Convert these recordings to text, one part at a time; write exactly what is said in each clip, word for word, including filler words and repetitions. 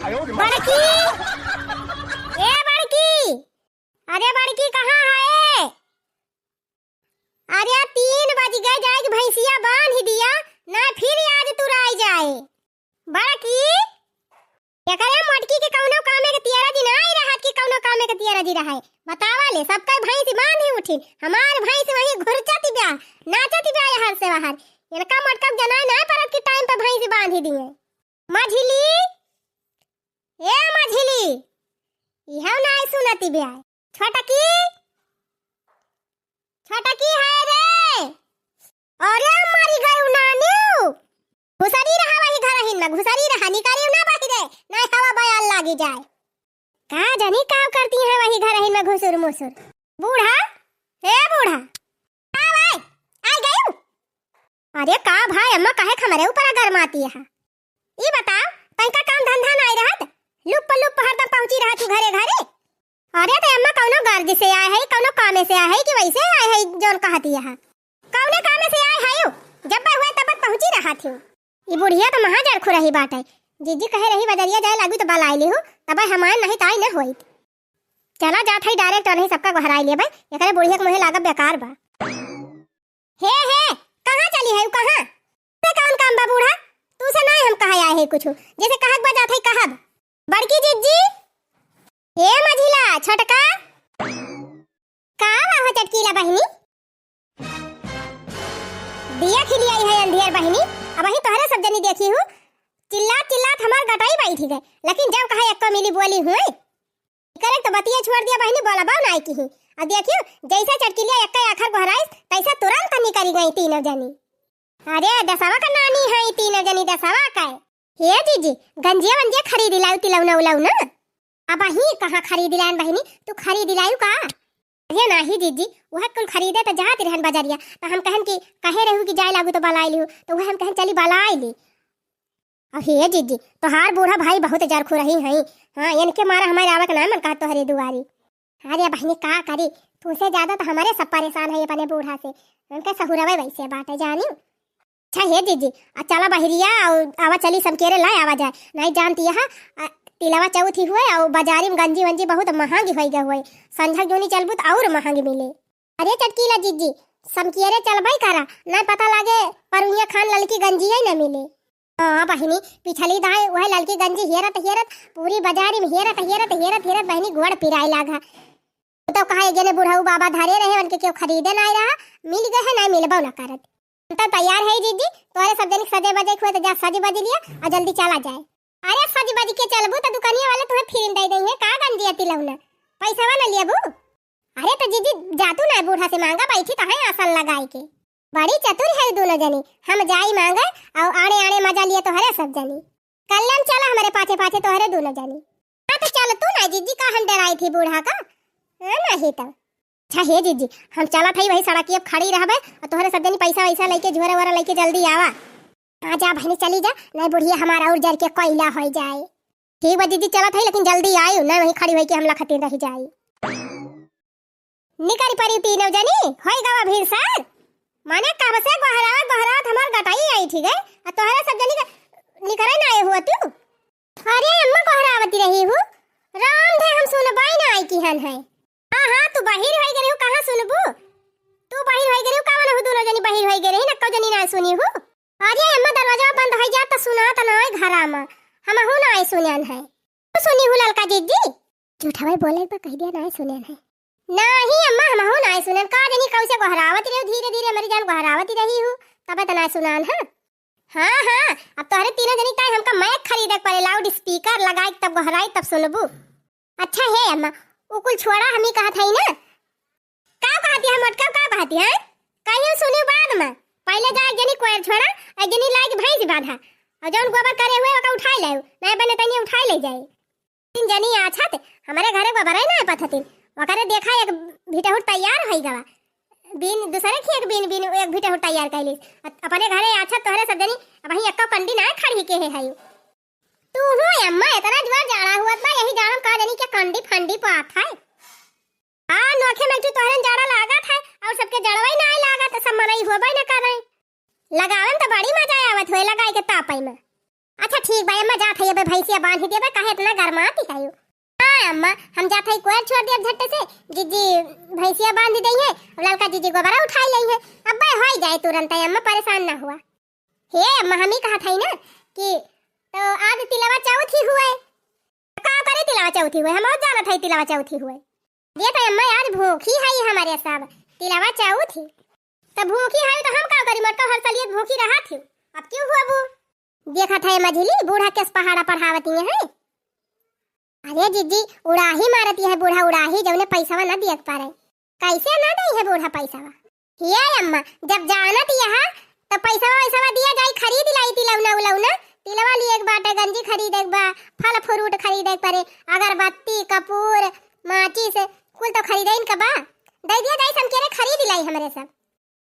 बड़की, ए बड़की, अरे बड़की, कहाँ है? अरे, तीन बज गए, जाइके भैंसिया बांध दिया, ना फिर आज तुराई जाए। बड़की, एकरे मोटकी के कौनो कामे के तियरा जी नाई रहत कि कौनो कामे के तियरा जी रहे। बतावा ले, सबके भैंस बांधी उठिन, हमार भैंस वहीं घुरचत बा, नाचत बा यहर से वहर। इनका मोटका के जनाए नाई परत कि टाइम पे भैंस बांधी दिए। मझिली, ए मझिली, इहौ नाई सुनत बा। छोटकी, छोटकी है रे। अरे मरी गई नानी। घुसरी रहा वही घरहिन में, घुसरी रहा, निकरी ना बहिरे, नहीं हवा बयाल लागी जाए। का जानी का करती है वही घरहिन में घुसुर मुसुर। बूढ़ा, हे बूढ़ा, का भाई, आई गयू? अरे का भाई अम्मा, काहे हमरे ऊपर गरमाती है? ई बताओ, तनका काम धंधा नाई रहत, लुप्प लुप्प हरदम पहुंची रहत हूँ घरे घरे। अरे तो अम्मा कौनो गर्ज से आए है, कौनो कामे से आए है कि वैसे आए है जौन कहती है? कौने कामे से आए है? जब हुए तब पहुंची रहत हूँ। ई बुढ़िया तो महा जरखू रही बाटे। जीजी कहे रही बजरिया जाए लागू तो बलाई लिहू, तब हमार नहीं ताई न होइत। चला जात है डायरेक्ट और नहीं सबका गोहराई लेबै, एकरे बुढ़िया के मुँहे लागब बेकार बा। हे, हे, कहाँ चली है, कहाँ? से कौन काम बा बूढ़ा? तू से नहीं हम कहा आए है कुछ, जैसे कहक बा जात है कहब। बड़की जिज्जी, हे मझिला, छोटका, का बा हो चटकीला बहिनी? दिया खिली आई है अंधियर बहिनी, अब वही तोहरे सब जनी देखी हूँ, चिल्लात चिल्लात हमार गटाई बैठी गए, लेकिन जब कहा एक्को मिली बोली हुए, करे तो बतिया छोड़ दिया बहिनी, बोला बाव नाई की। अब देखियो, जैसे चटकीलिया एक्का आखर गोहराइस, तैसे तुरंत निकरी गई तीनों जनी। अरे, दसवा का नानी है तीनों जनी, दसवा का। हे जीजी, गंजिया वंजिया खरीदी लाऊ, तिलौना उलौना। अब अही कहाँ खरीदी लायन बहिनी, तू खरीदी लायू का? अरे नाही जीजी, वह कुल खरीदे तो जात रहन बजरिया, तो हम कहन कि कहे रहू कि जाए लागू तो बलाई लिहू, तो वह हम कहन चली बलाई ली। अब हे जीजी, तोहार बूढ़ा भाई बहुत जरखू रही हैं। हाँ, इनके मारा हमारे आवे के ना मन कहत तोहरे दुआरी। अरे बहिनी का करी, तुमसे ज्यादा तो हमारे सब परेशान है अपने बूढ़ा से। उनके सहुरवे वैसे बाटे जानी। अच्छा हे जीजी, आ चला बहिरिया, आवा चली समकेरे लाए आवा जाए। नहीं जानती है, आ, तिलवा चौथी हुए और बाजारी में गंजी वंजी बहुत महंगी होई गए हुए। संझक जूनी चलबू तो और महंगी मिले। अरे चटकीला जीजी, समकेरे चलबई करा, नहीं पता लागे परुनिया खान ललकी गंजिया ही न मिले। हाँ बहिनी, पिछली दाई वह ललकी गंजी हेरत हेरत, पूरी बाजारी में हेरत हेरत हेरत हेरत बहिनी गोड़ पिराए लागा। तो कहा एक जने बुढ़ऊ बाबा धरे रहे, उनके क्यों खरीदे ना रहा, मिल गए है, नहीं मिलबो ना करत। हम तो तैयार है जीजी, तोहरे सब जनिक सजे बजे हुए तो जा सज बज लिया और जल्दी चला जाए। अरे सज बज के चलबू तो दुकानिया वाले तुम्हें फिर दे देंगे का गंजिया तिलौना, पैसा ना लियाबू। अरे तो जीजी, जा तू ना बूढ़ा से मांगा, बैठी तो है आसन लगाई के। बड़ी चतुर है दोनों जनी, हम जाई मांगे और आड़े आड़े मजा लिए तोहरे सब जनी। कल्याण चला हमारे पाछे पाछे तोहरे दोनों जनी। हाँ तो चल तू ना जीजी, का हम डराई थी बूढ़ा का? हाँ नहीं तो। अच्छा हे जीजी, हम चला थई वही सड़क अब खड़ी रहबे और तोहरे सब जनी पैसा वैसा लेके झोरा वोरा लेके जल्दी आवा। हाँ जा बहनी चली जा, नहीं बुढ़िया हमारा और जर के कोयला हो जाए। ठीक बा दीदी, चलत हई, लेकिन जल्दी आयु, ना वहीं खड़ी होई के हम लखते रह जाई। निकरी परी तीनों जनी, होई गवा भीड़ सर। माने कब से गोहरावत गोहरावत हमार गटाई आई ठीक है, आ तोहरा सब जनी का निकरे ना आए हुआ तू। अरे अम्मा गोहरावती रही हूँ, राम धे हम सुनबाई ना आई किहन है। हाँ हाँ, तू बहिर होई गई रहू, कहाँ सुनबू? तू बहिर होई गई रहू, का मनहु दोनों जनी बहिर होई गई रही, नक्को जनी ना सुनी हूँ। अरे अम्मा, दरवाजा बंद होइ जात त सुनात नाई घरा मा, हमहू नाई सुनेन है। तू सुनी हूँ ललका जीजी? झूठा भाई बोले एक बार कह दिया नाई सुनेन है। नाही अम्मा, हमहू नाई सुनेन। का जनी कौसे गोहरावत रही, धीरे धीरे हमारी जान गोहरावत रही हूँ, तबे त नाई सुनान है। हाँ हाँ, अब तोहरे तीनों जनी ताई हमका माइक खरीदे के पड़े, लाउड स्पीकर लगाई तब गोहराई तब सुनबू। अच्छा हे अम्मा, उ कुल छोड़ा, हम ही कहत हई ना। का कहती है मोटका, का कहती है? कहियो सुनी बाद में। पहले जा एक जनी कोयर छोड़ा, एक जनी लाइक भैंस बांधा, और जौन गोबर करे हुए ओका उठाई ले, नहीं बने तनी उठाई ले जाए। तीन जनी आछत हमारे घरे गोबर है ना पथतिन, ओकरे देखा एक भिटहुर तैयार होई गवा। बीन दूसरे की एक बीन बीन एक भिटहुर तैयार कैली। अपने घरे आछत तोहरे सब जनी, अब वहीं एक्को कंडी ना खड़ी के है, है। तू हो अम्मा, इतना जोर जाड़ा हुआ था, यही जाड़ा में का जानी क्या कंडी फंडी पात है। हाँ, नोखे में तू तोहरन जाड़ा लागत है, और सबके जड़वाई ना लागत, सब मनई होबे न करे। लगावन तो बड़ी मजा आवत होए, लगाई के तापई में। अच्छा ठीक बा अम्मा, जात है, अबे भैंसिया बांध देबे, काहे इतना गरमाती है? हाँ अम्मा, हम जात है, कोयर छोड़ दिया झट्टे से, जीजी भैंसिया बांध दई है, अब ललका जीजी गोबरा उठाई लई है, अब्बे होई जाए तुरंत है अम्मा, परेशान ना हुआ। हे अम्मा, हम ही कहा था ना कि तो आज तिलवा चौथ ही हुआ है, का करे तिलवा चौथ ही हुआ है, हम और जानत है तिलवा चौथ ही हुआ है। देख अम्मा, आज भूखी है हमारे सब, तिलवा चौथ ही। तब भूखी है तो हम का करी, मोटका हर साल ये भूखी रहा थी, अब क्यों हुआ वो? देखा था ये मझिली, बूढ़ा केस पहाड़ा पढ़ावती है। अरे जीजी, उड़ाही मारती है बूढ़ा, उड़ाही, जौने पैसवा ना दिए के पारे। कैसे ना दई है बूढ़ा पैसवा? हे अम्मा, जब जानत यह तो पैसवा वैसवा दिया जाई, खरीद लाई तिलौना उलौना, तिलवा लिए के बाटे, गंजी खरीदे के बा, फल फ्रूट खरीदे के परे, अगरबत्ती, कपूर, माचिस, कुल तो खरीदे इनका बा, दे दिया जाई, हम केरे खरीद लाई हमरे सब।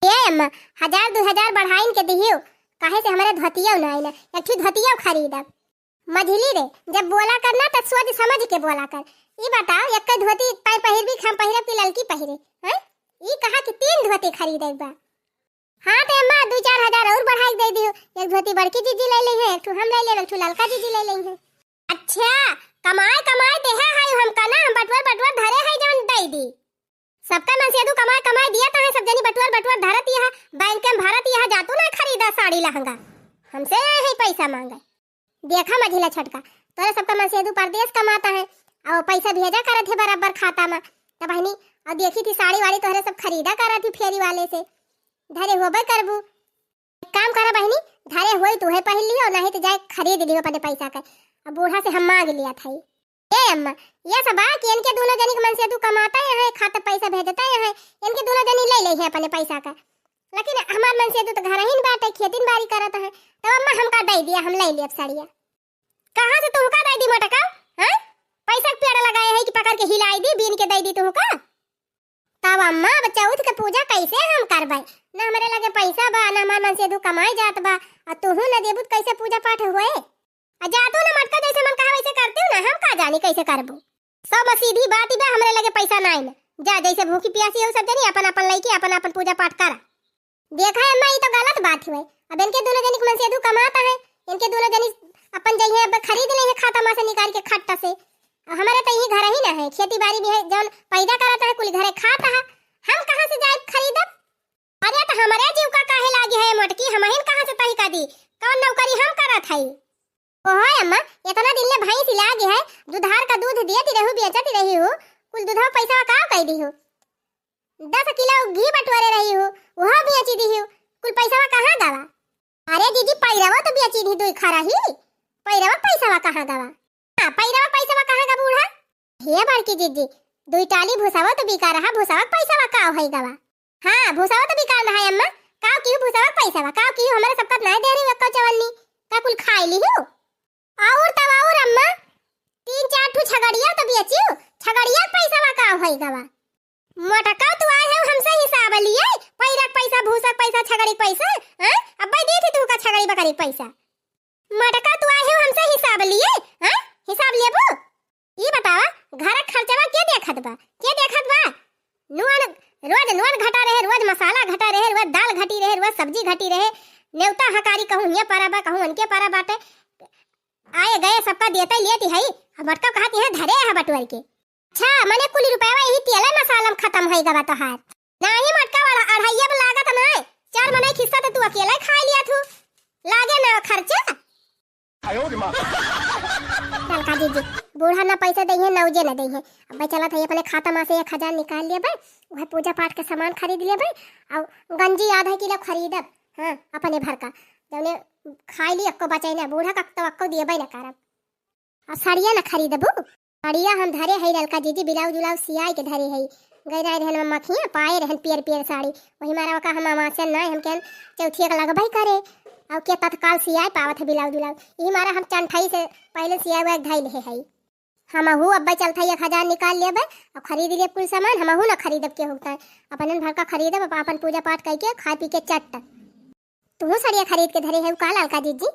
ए अम्मा, हजार दो हजार बढ़ाइन के दिहियो, काहे से हमरे धोतिया ना आइना, एक ठो धोतिया खरीदब। मझिली रे, जब बोला कर ना त सोच समझ के बोला कर। ई बताओ, एक धोती पाए पहिरबी, हम पहिरब कि ललकी पहिरे, हैं? ई कहा कि तीन धोती खरीदे के बा। हाँ ते अम्मा, दो चार हजार और बढ़ाई के दे दियो, एक धोती बड़की जीजी ले लेइहैं, एक ठो हम ले लेब, एक ठो ललका जीजी ले लेइहैं। अच्छा, कमाए कमाए देहे है हमका ना, हम बटुअर बटुअर धरे है जौन दे दी। सबका मनसेदू कमाए कमाए दिया तो है, सब जनी बटुअर बटुअर धरत यह, बैंक में भरत यह, जातू ना खरीदा साड़ी लहंगा, हमसे आए है पैसा मांगे। देखा मझिला छोटका, तोरे सबका मनसेदू परदेस कमाता है, और पैसा भेजा करत है बराबर खाता में। त बहिनी, और देखी थी साड़ी वाड़ी तोहरे सब खरीदा करत ही फेरी वाले से, धरे होबे करबू। एक काम करा बहिनी, धरे होई तुहे पहिर लियो, नहीं तो जाए खरीद लियो अपने पैसा के। अब बूढ़ा से हम मांग लिया था। ए अम्मा, ये सब बा कि इनके दोनों जनी के मनसेदू कमाता है, खाता पैसा भेजता है, इनके दोनों जनी ले ले है अपने पैसा का। लेकिन हमार मनसेदू तो घर ही न बाटे, खेती न बाड़ी करत है, तब अम्मा हमका दे दिया, हम ले लेब साड़िया। कहाँ से तुमका दे दी मोटका? हैं? पैसा के पेड़ लगाए है कि पकड़ के हिलाई दी, बीन के दे दी तुमका? तब अम्मा, अब चौथ के पूजा कैसे हम करबै? न हमरे लगे पैसा बा, न हमार मनसेदू कमाए जात बा, आ तुहू न देबू त कैसे पूजा पाठ होए? आ जा तू न मटका, जैसे मन कहा वैसे करती हूँ ना, हम का जानी कैसे करबू। सब सीधी बात ही बा, हमरे लगे पैसा नाई न। जा, जैसे भूखी प्यासी हो सब जनी, अपन अपन लइके अपन अपन पूजा पाठ करा। देखा है अम्मा, ई तो गलत बात हुए। अब इनके दोनों जनी के मनसेदू कमाता है, इनके दोनों जनी अपन जइहे, अब खरीद ले है खाता मा से निकाल के खट्टा से। अब हमारे तो यही घर ही ना है, खेती बाड़ी भी है, जौन पैदा करता है कुल घरे खाता है, हम कहाँ से जाए खरीदब? अरे तो हमारे जीव का काहे लागी है मोटकी, हम हिन कहाँ से तही का दी, कौन नौकरी हम करत है? ओहो अम्मा, इतना दिन ले भैंस लागी है, दुधार का दूध देती रहू, बेचती रही हो, कुल दूधवा पैसा का कह दी हो? दस किलो घी बटोरे रही हो, वह बेची दी हो, कुल पैसा कहाँ गवा? अरे दीदी, पैरवा तो बेची दी, दुई खा रही, पैरवा पैसा कहाँ गवा? हाँ, पैरवा पैसा कहाँ गवा बूढ़ा? हे बड़की दीदी, दुई टाली भूसावा तो बिका रहा, भूसावा पैसा का होई गवा? हाँ, भूसावा तो बिका रहा है अम्मा, का की भूसावा पैसा का की हमारे सबका नहीं दे रही हो, चवन्नी का कुल खाई ली हो? और तब और अम्मा, तीन चार ठो छगड़िया तो बेचियो, छगड़िया पैसा का होई गवा? मोटका तू आए हो हमसे हिसाब लिए, पैरा के पैसा, भूसा के पैसा, छगड़ी के पैसा, हैं? अब्बे दी थी तू का छगड़ी बकरी के पैसा। मोटका तू आए हो हमसे हिसाब लिए, हैं? हिसाब लेबू? ई बतावा, घर के खर्चवा के देखत बा? के देखत बा? नून, रोज नून घटा रहे, रोज मसाला घटा रहे, रोज दाल घटी रहे, रोज सब्जी घटी रहे, नेवता हकारी कहूँ ये परा बा, कहूँ उनके परा बाटे। आए गए सबका देते लेती है, अब मोटका कहती है धरे है बटुअर के। अच्छा, मने कुल रुपया यही तेले मसाला में खत्म होई गवा तोहार। नाही मोटका वाला, अढ़ाइया पे लागत ना, चार मनई खिस्सा तो तू अकेले खा लिया थू, लागे ना खर्चा। आयो रे माँ। ललका जीजी, बूढ़ा ना पैसा दे है, नौजे ना दे है। अब चलत है अपने खाता मा से एक हजार निकाल लिए बे, वह पूजा पाठ के सामान खरीद लिए बे, और गंजी आधा किलो खरीदब, हाँ, अपने भर का, जौने खाई ली, अक्को बचाई ना, बूढ़ा का तो अक्को दिए बे ना करब। आ साड़िया ना खरीदबू? साड़िया हम धरे है ललका जीजी, ब्लाउज उलाउज सियाई के धरे है। गई रहे रहन मखिया, पाए रहन पियर पियर साड़ी, वही मारा का हम अमासियन ना, हम कहन चौथिया का लगबे करे, और के तत्काल सियाए पावत है ब्लाउज उलाउज, यही मारा हम चंठाई से पहले सियाए हुआ धैल है, है। हमहू अब्बे चलत है एक हजार निकाल लेबे, और खरीद लेब कुल सामान, हमहू ना खरीदब के होता है, अपन भर का खरीदब, अपन पूजा पाठ करके खाए पी के चट। तू साड़िया खरीद के धरे है का ललका जीजी?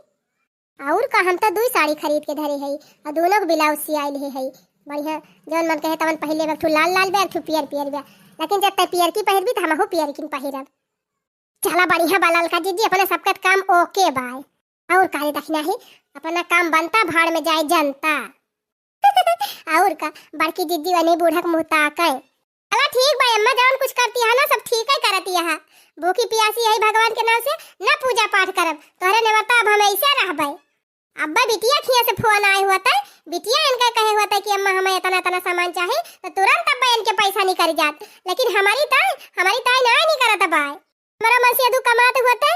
और का, हम तो दुई साड़ी खरीद के धरे हई, और दोनों के ब्लाउज सियाइल है, है बढ़िया, जौन मन कहे तवन पहिर लेब, एक ठो लाल लाल बा, एक ठो पियर पियर बा, लेकिन जब तय पियर की पहिरबी तो हमहू पियर की पहिरब। चला बढ़िया बा ललका जीजी, अपने सबका काम ओके बाय। और काले दखिना है, अपना काम बनता, भाड़ में जाए जनता। और का, बड़की जिज्जी वनी बूढ़ा के मुँह ताकै। चला ठीक बा अम्मा, जौन कुछ करती है ना, सब ठीक ही करती है। भूखी पियासी यही भगवान के नाम से ना पूजा पाठ करब, तोहरे नेवता अब हम ऐसे रहबै। अब्बा बिटिया खिया से फोन आए हुआ तै, बिटिया इनका कहे हुआ तै कि अम्मा हमें इतना इतना सामान चाही, तो तुरंत अब्बा इनके पैसा निकल जात। लेकिन हमारी ताई, हमारी ताई ना नहीं करत बाय। हमारा मसीदू कमात हुआ तै,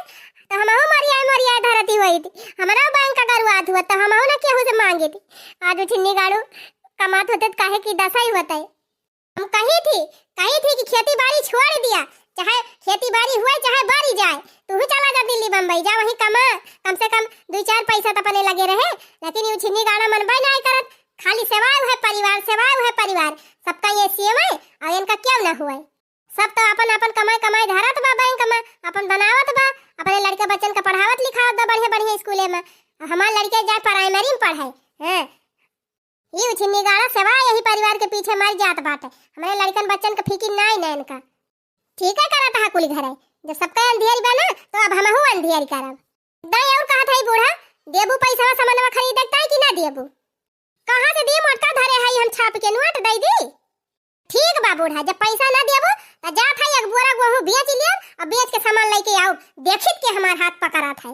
तो हमहू मरियाए मरियाए धरती हुई थी, हमारा बैंक का गरुआत हुआ, तो हमहू ना केहू से मांगे थी। आज उठिन्नी गाड़ू कमात होते तो काहे की दशा ही होता है। हम कही थी, कही थी कि खेती बाड़ी छोड़ दिया, चाहे खेती बाड़ी हुए चाहे बारी जाए, तू ही चला जा दिल्ली बम्बई, जा वहीं कमा, कम से कम दो चार पैसा तो अपने लगे रहे। लेकिन ये उछिन्नी गाड़ा मनबे ना करत, खाली सेवाए है परिवार, सेवाए है परिवार, सबका ये सीएम है और इनका क्यों ना हुए। सब तो अपन अपन कमाई कमाई धरत बा बैंक में, अपन बनावत बा, अपने लड़के बच्चन का पढ़ावत लिखावत बा बढ़िया बढ़िया स्कूले में। हमार लड़के जाए प्राइमरी में पढ़े, हैं? ई उछिन्नी गाड़ा सेवा यही परिवार के पीछे मर जात बाटे। हमरे लड़कन बच्चन के फिकिर नाई ना इनका। ठीक है करत हा कुल घरे, जब सबका अंधियारी बा ना, तो अब हमहू अंधियारी करब। दाई और कहत है बूढ़ा, देबू पैसा सामानवा खरीदे ताई कि ना देबू? कहाँ से दी मोटका धरे है हम छाप के नोट दे दी? ठीक बा बूढ़ा, जब पैसा ना देबू तो जात है एक बोरा गेहूं बेच लियब और बेच के सामान लेके आऊ, देखित के हमार हाथ पकड़ात है।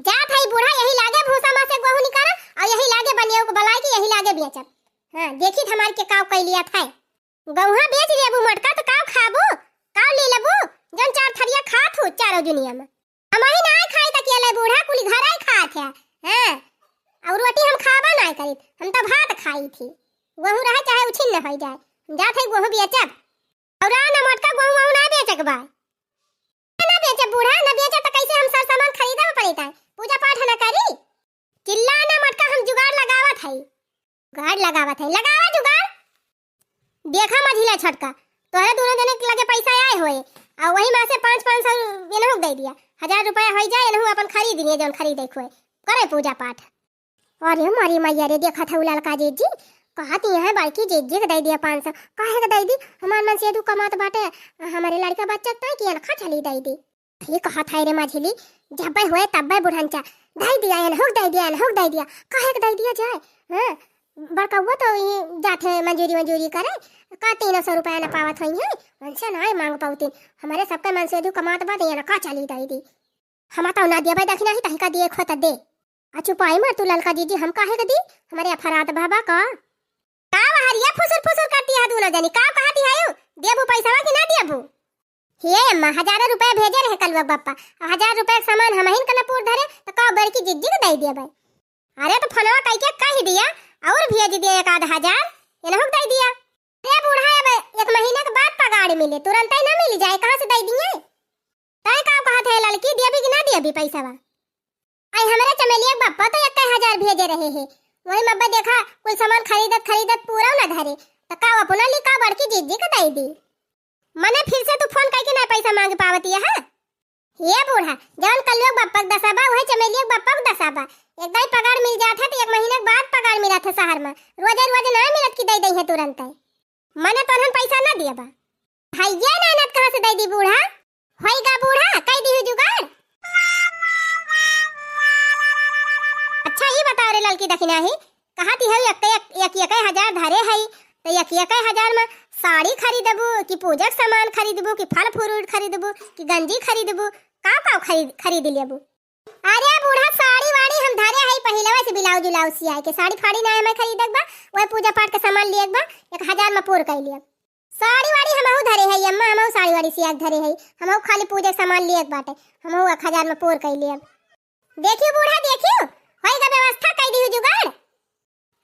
जात है बूढ़ा, यही लागे भूसा मा से गेहूं निकाला और यही लागे बनिया को बलाई के यही लागे बेचब। हाँ, देखित हमार के काव कैलिया था। गेहूं बेच लेबू मोटका तो काव खाबू, काव ले लेबू, जौन चार थरिया खात हो चारों दुनिया में। हम ही ना खाई तक ये ले बूढ़ा, कुली घर ही खात है। हाँ, और रोटी हम खाबा ना करी, हम तो भात खाई थी। गेहूं रहे चाहे उछिन न हो जाए, हम जात है गेहूं बेचब। और ना मोटका गेहूं वहूं ना बेचे के बा। ना बेचे बूढ़ा, ना बेचे तो कैसे हम सर सामान खरीदब अपने ताई? पूजा पाठ ना करी? चिल्ला ना मोटका, हम जुगाड़ लगावत हई। जुगाड़ लगावत हई, लगावा जुगाड़। देखा मझिला छोटका, तोहरे दोनों जने के लगे पैसा आए होए, और वही में से पाँच, पाँच सौ इनहू के दे दिया, हजार रुपया हो जाए, इनहू अपन खरीद लिए जौन खरीदे के होए, करे पूजा पाठ। अरे मारी मैया रे, देखत हऊ ललका जीजी, कहत ही है बड़की जीजी के दे दिया पाँच सौ। काहे के दे दी? हमार मन से दू कमात बाटे, हमारे लड़का बच्चा के ताई कि अनखा चली दे दी। ये कहत है रे मझिली, जब्बे होए तब्बे बुढ़नचा, दे दिया, एनहुक दे दिया, एनहुक दे दिया, काहे के दे दिया जाए? हाँ, बड़कउआ तो ये जात है मजूरी मजूरी करे, का तीन सौ रुपया न पावत होई है, उनसे ना मांग पावती। हमारे सबके मन से दू कमात बाटे, अनखा चली दे दी। हम तो ना दिया भाई, दखिना ही तहिका दिए खोत दे। आ चुपाई मार तू ललका जीजी, हम काहे के दी? हमरे अफरात बा बा का? का वहरिया फुसुर फुसुर करती है दोनों जनी? का कहती है यू? देबू पैसवा कि ना देबू? हे अम्मा, हजारों रुपया भेजे रहे कलुआ बप्पा, आ हजार रुपया के सामान हमहिन कनपुर धरे, तो का बड़की जिज्जी के दे दिया भाई? अरे तो फोनवा कई के कह दिया और भेज दिया एक आध हजार, इनहू के दे दिया। अरे बूढ़ा, अब एक महीना के बाद पगार मिले, तुरंत ही ना मिल जाए, कहाँ से दे दिए? तय का कहत है ललकी, दिया भी कि ना दिया भी पैसवा? आई हमरे चमेलिया के बप्पा तो एक हजार भेजे रहे है, वही में अब्बा देखा कुल सामान खरीदत खरीदत पूरा ना धरे, तो का अपना ली का बड़की जीजी के दे दी? मने फिर से तू फोन करके ना पैसा मांग पावती है, हाँ? हे बूढ़ा, जवन कलुआ के बप्पा के दशा बा, वही चमेलिया के बप्पा के दशा बा। एक दाई पगार मिल जात है तो एक महीना के बाद पगार मिलत है शहर में, रोजे रोजे ना मिलत कि दे दे है तुरंत है। मने तोहन पैसा ना दिया बा। भैया नानद कहाँ से दे दी बूढ़ा? होई गा बूढ़ा, कई दिहु जुगाड़। अच्छा, ई बताओ रे ललकी दखिनाही, कहत ही हऊ एक, एक, एक, एक हजार धरे हई, तो एक, एक हजार में साड़ी खरीदबू कि पूजा के सामान खरीदबू कि फल फ्रूट खरीदबू कि गंजी खरीदबू, का का खरीद, खरीद लेबू? अरे बूढ़ा, साड़ी वाड़ी हम धरे हई पहिलवा से, ब्लाउज उलाउज सियाए के, साड़ी फाड़ी ना हमें खरीदे के बा, वही पूजा पाठ के सामान लिए के बा, एक हजार में पूर कर लिया। साड़ी वाड़ी हमहू धरे हई अम्मा, हमहू साड़ी वाड़ी सिया के धरे हई, हमहू खाली पूजा के सामान लिए के बाटे, हमहू एक हजार में पूर कर लेब। देखियो बूढ़ा, देखियो, होई गा व्यवस्था, कई दिहु जुगाड़।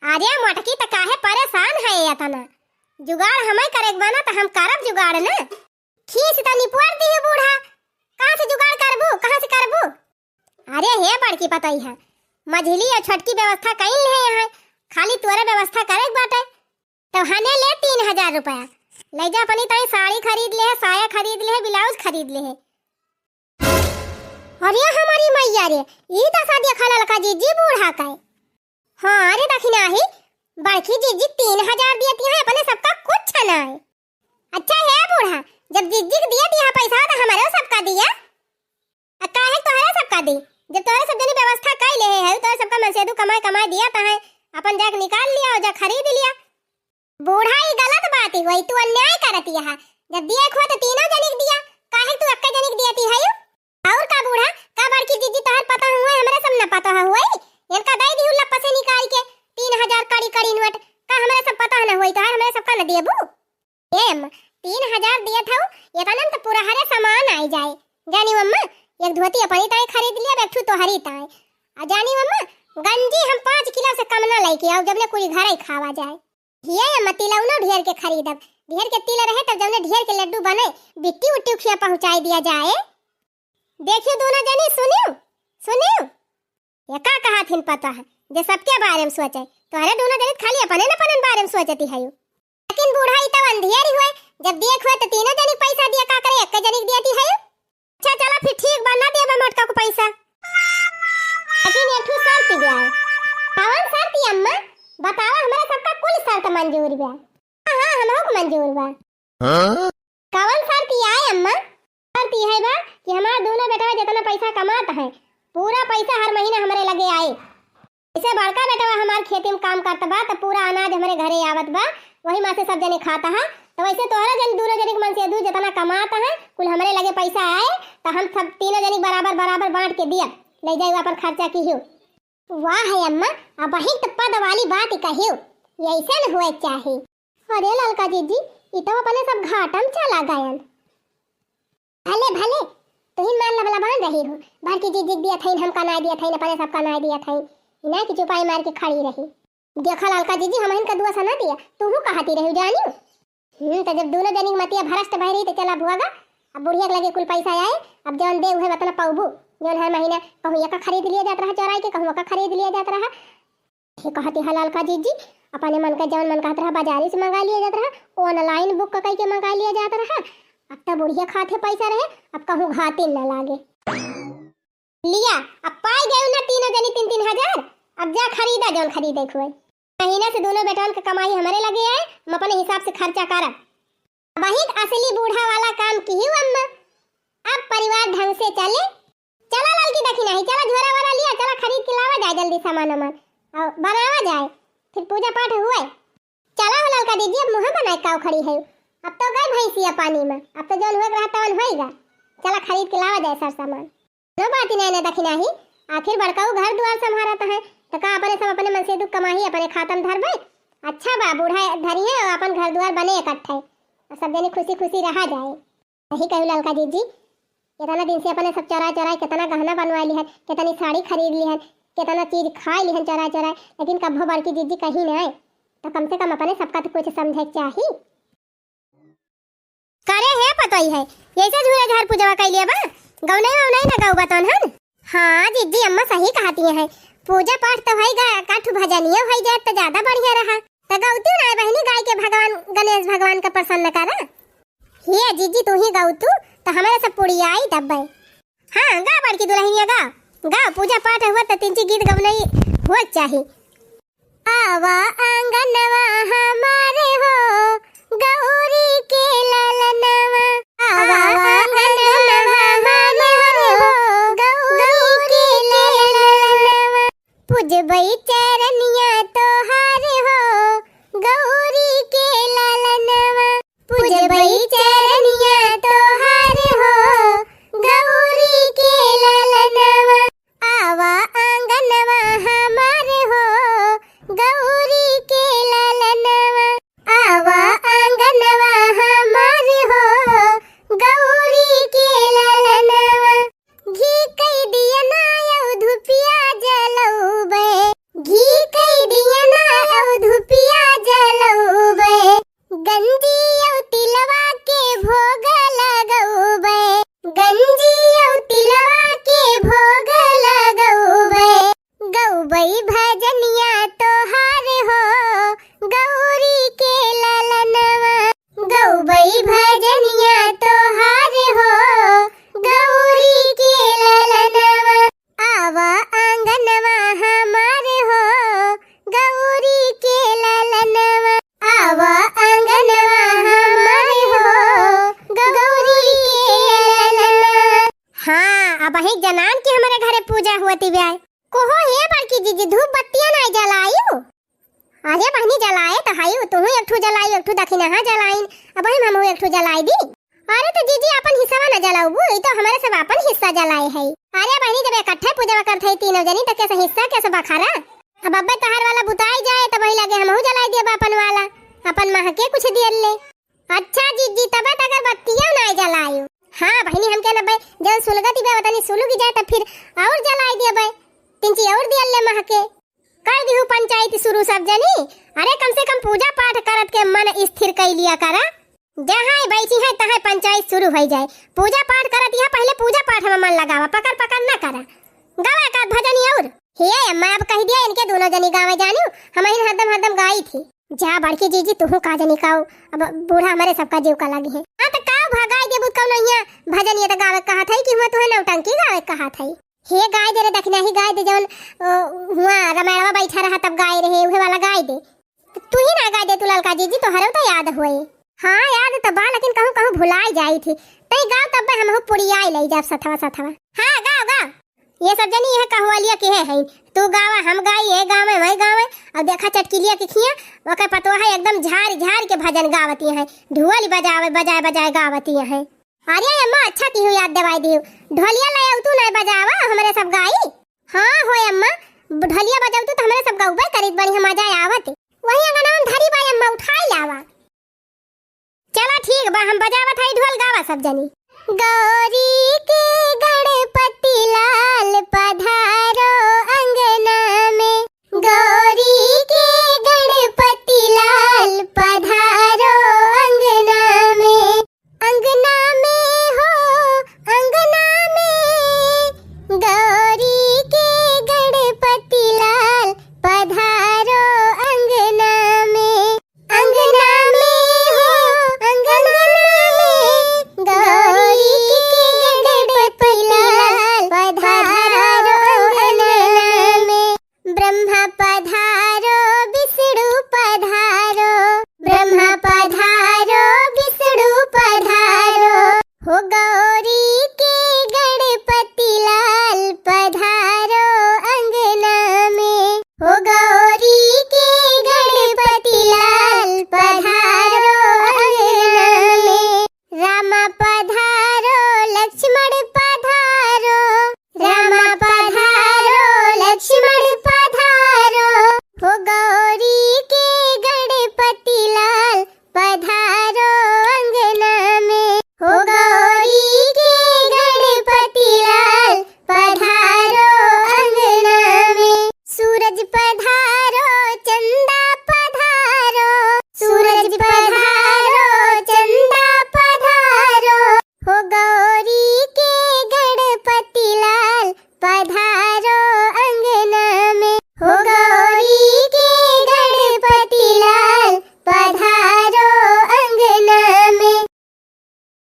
अरे मोटकी, त काहे परेशान है इतना? जुगाड़ हमें करे के बा ना, त हम करब जुगाड़ ना। खींच त निपोर दिहु बूढ़ा, कहाँ से जुगाड़ करबू, कहाँ से करबू? अरे हे बड़की पतोहिया, मझिली और छोटकी व्यवस्था कइल है यहाँ, खाली तोरे व्यवस्था करे के बाटे। तो हने ले तीन हजार रुपया, ले जा अपनी ताई साड़ी खरीद ले, साया खरीद ले, ब्लाउज खरीद ले। अरे हमारी मैया रे, ई दशा देखा ललका जीजी बूढ़ा का है। हाँ रे दखिनाही, बड़की जीजी तीन हजार दियत है, अपने सबका कुछ ना है। अच्छा हे बूढ़ा, जब जीजी के दिया दिया पैसा तो हमारे सबका दिया। आ काहे तोहरे सबका दी? जब तोहरे सब जनी व्यवस्था कइ लेहे है, तोहरे सबका मनसेदू कमाए कमाए दिया त है, अपन जाके निकाल लिया और जा खरीद लिया। बूढ़ा, ई गलत बात ही होई, तू अन्याय करत यहा। जब दिए के होए त तीनों जनिक दिया, काहे तू एक्के जनिक दियती है? और का बूढ़ा, का बड़की जीजी तोहर पता हुए, हमरे सब न पता हुए? इनका दे दिहु लप्पा से निकाल के तीन हजार कड़ी कड़ी नोट, का हमरे सब पता न हुई तोहर, हमरे सब का न देबू? ए अम्मा, तीन हजार दियत हऊ, एतना में त पूरा हरे सामान आई जाए। जानी अम्मा, एक धोती अपनी ताई खरीद लिया, एक ठू तोहरी ताई। आ जानी अम्मा, गंजी हम पाँच किलो से कम ना लेके आऊ, जब ले पूरी घर ही खावा जाए। हिया अम्मा, तिलौनो ढेर के खरीदब, ढेर के तिल रहे तब जौने ढेर के लड्डू बने, बिट्टी उट्टी उखिया पहुँचाई दिया जाए। देखियो दोनों जनी, सुनियो, सुनियो। ये का कहत हिन पता है, जे सबके बारे में सोचे। तोहरे दोनों जनी खाली अपने न अपने बारे में सोचती है। लेकिन बूढ़ा, ई तब अंधियारी हुए, जब दिए के हुए तो तीनों जनी पैसा दिया, का करे, एक जनी दिया दी है। अच्छा चला फिर ठीक बा, ना देबा मोटका को पैसा। लेकिन एक ठो शर्त बा। कवन शर्त अम्मा? बतावा, हमरा सबका कुल शर्त मंजूर बा। हाँ, हाँ, हमहू को मंजूर बा। हाँ? कवन शर्त ई आए अम्मा? शर्त ई है बा कि हमार दोनों बेटवा जितना पैसा कमात है, पूरा पैसा हर महीना हमरे लगे आए। जैसे बड़का बेटवा हमार खेती में काम करत बा, त पूरा अनाज हमरे घरे आवत बा, वही मा से सब जने खात है। त वैसे तोहरा जन, दोनों जने के मनसेदू जितना कमात है, कुल हमरे लगे पैसा आए, त हम सब तीनों जने बराबर बराबर बांट के दिया, ले जाए अपन खर्चा किहियो। वाह है अम्मा, अबहिं त पद वाली बात कहियो, ऐसन हुए चाही। अरे ललका जीजी, ई तो अपने सब घाटा में चला गयन। भले भले, तुही मार लबलबान रही हो, बड़की जीजी दिया थईन, हमका नाय दिया थईन, अपने सबका नाय दिया थईन, ई ना कि चुपाई मार के खड़ी रही। देखा ललका जीजी, हमहिन का दुआ सना दिया, तूहू कहती रही जानियो। हम्म, त जब दोनों जनी के मतिया भ्रष्ट भय रही त चला भुआगा, अब बुढ़िया के लगे कुल पैसा आए, अब जौन दे उहे वतना पौबू, जौन हर महीना कहूँ एका खरीद लिया जात रहा चोराई के, कहूँ एका खरीद लिया जात रहा। हे कहती है ललका जीजी, अपने मन का जौन मन कहत रहा बाजारी से मंगा लिया जात रहा, online book कई के मंगा लिया जात रहा। अब त बुढ़िया खाते पैसा रहे, अब कहूँ घातिन न लागे। लिया, अब पाई गए ना तीनों जनी तीन तीन हजार, अब जा खरीदा जौन खरीदे के होए। महीना से दोनों बेटवन के कमाई हमरे लगे आए, हम अपने हिसाब से खर्चा करब। अबहिं असली बूढ़ा वाला काम किहियो अम्मा, अब परिवार ढंग से चले। चला ललकी दखिनही, चला झोरा वोरा लिया, चला खरीद के लावा जाए जल्दी सामान वामान, और बनावा जाए, फिर पूजा पाठ हुए। चला हो ललका दीदी, अब मुँह बनाए काउ खड़ी है, अब तो गए भैंसिया पानी में, अब तो जौन हुए के रहा तवन होइगा। चला खरीद के लावा जाए सर सामान। नो बात ही नहीं ना दखिनही, आखिर बड़काऊ घर दुआर संभारत है, तो का अपने सब अपने मनसेदू कमाही अपने खाता में धरबे? अच्छा बा, बूढ़ा धरी है और अपन घर दुआर बने इकट्ठे, और सब जने खुशी खुशी रहा जाए। सही कहू ललका जीजी, इतना दिन से अपने सब चोराए चोराए कितना गहना बनवा लिहन, कितनी साड़ी खरीद लिहन, कितना चीज खाए लिहन चोराए चोराए, लेकिन कभो बड़की जीजी कहीं नहीं, तो कम से कम अपने सबका तो कुछ समझे के चाही। करे हे पतोई है, ऐसे झूरे झार पूजवा कैलिया बा, गौनई वौनई न गौबा तोन हन। हाँ जीजी, अम्मा सही कहती है, पूजा पाठ तो होई गा, काठू भजनियो होई जाए तो ज्यादा बढ़िया रहा। तो गौती ना बहनी, गाय के भगवान गणेश भगवान का प्रसन्न करा। हे जीजी, तू ही गाऊ तू, तो हमारे सब पुड़िया आई दब्बे। हाँ, गा बड़की दुल्हनिया गा, गा, पूजा पाठ हुआ तो तीन चार गीत गवनई हो चाही। आवा आंगनवा हमारे हो, गौरी के ललनवा। आवा आंगनवा हमारे हो, गौरी के ललनवा। पूजबई चरनिया तोहार हो, गौरी के ललनवा। पूजबई चरनिया तोहार हो, गौरी के ललनवा। आवा आंगनवा हमार हो, गौरी के ललनवा। आवा आंगनवा हमार हो, गौरी के ललनवा। घी कई दिया ना अउ धुपिया जलौबे, अरे बहिनी, जलाए त हई, तुहू एक ठू जलाइउ, एक ठू दखिनहा जलाइन, अबहिं हमहू एक ठू जलाइ दी। अरे त जीजी, आपन हिस्सा ना जलाउबू, ई त हमरे सब आपन हिस्सा जलाए हई। अरे बहिनी, जब इकट्ठे पूजवा करत हई तीनों जनी, त केसे हिस्सा, केसे बखरा? अब अब्बे तहार वाला बुताई जाए, तबही लगे हमहू जलाइ देब आपन वाला, आपन महके कुछ देर ले। अच्छा जीजी, तबे त अगरबत्तिया नाई जलाइउ। हाँ बहिनी, हमके न बे, जब सुलगती बे, वतनी सुलुगी जाए, तब फिर और जलाइ देबे, तिनची और दियल ले महके। कर दिहु पंचायत शुरू सब जनी। अरे कम से कम पूजा पाठ करत के मन स्थिर कइ लिया करा। जहाँ बैठी है तहाँ पंचायत शुरू होइ जाए। पूजा पाठ करत यहाँ पहिले पूजा पाठ में मन लगावा, पकड़ पकड़ न करा। गावा का भजनी और। हे अम्मा, अब कहि दिया इनके दूनों जनी गावे जानिउ, हमहिन हरदम हरदम गाई थी। जा बड़की जीजी, तुहू का जनी काऊ, अब बूढ़ा हमरे सबका जीव का लगी है। हाँ त काऊ भगाइ देबू कौनो हियाँ भजनिया त गावे कहत है कि हुआँ तुहे नौटंकी गावे कहत है। हे गाइ दे रे दखिनही, गाइ दे जौन, ओ, हुआँ रमैड़वा बैठा रहा तब गाइ रहे, उहे वाला गाइ दे। तुही ना गाइ दे तू ललका जीजी, तोहरो त याद होए। हाँ याद त बा, लेकिन कहूँ कहूँ भुलाइ जाई थी। तई गाव तब हमहू पुड़ियाइ लई जाब सथवा सथवा। हाँ गाव गाव। ये सब जनी यह कहुआलिया किहे हैं, तू गावा हम गाई, ये गावे वही गावे। और देखा चटकिलिया के खिया, ओकर पतोहा एकदम झार झार के भजन गावती हैं, ढोल बजावे बजाए बजाए गावती हैं। अरे अम्मा, अच्छा किहू याद देवाई दिहू, ढोलिया ले आऊ तू नहीं बजावा, हमरे सब गाई। हाँ हो अम्मा, ढोलिया बजाऊ तू तो हमरे सब गौबे करीत, बढ़िया मजा आवत। वही अंगनवा में धरी बा अम्मा, उठाई लावा। चला ठीक बा, हम बजावत हई ढोल, गावा सब जनी। गौरी के गणपति लाल पधारो अंगना में, गौरी के गणपति लाल पधारो अंगना में, अंगना में हो, अंगना में, गौरी के गणपति लाल पधारो अंगना में। अंगना में हो, अंगना में, गौरी के गणपति लाल पधारो अंगना में। ब्रह्मा पधारो, विष्णु पधारो, ब्रह्मा पधारो, विष्णु पधारो। हो गौरी के गणपति लाल पधारो अंगना में, हो गौरी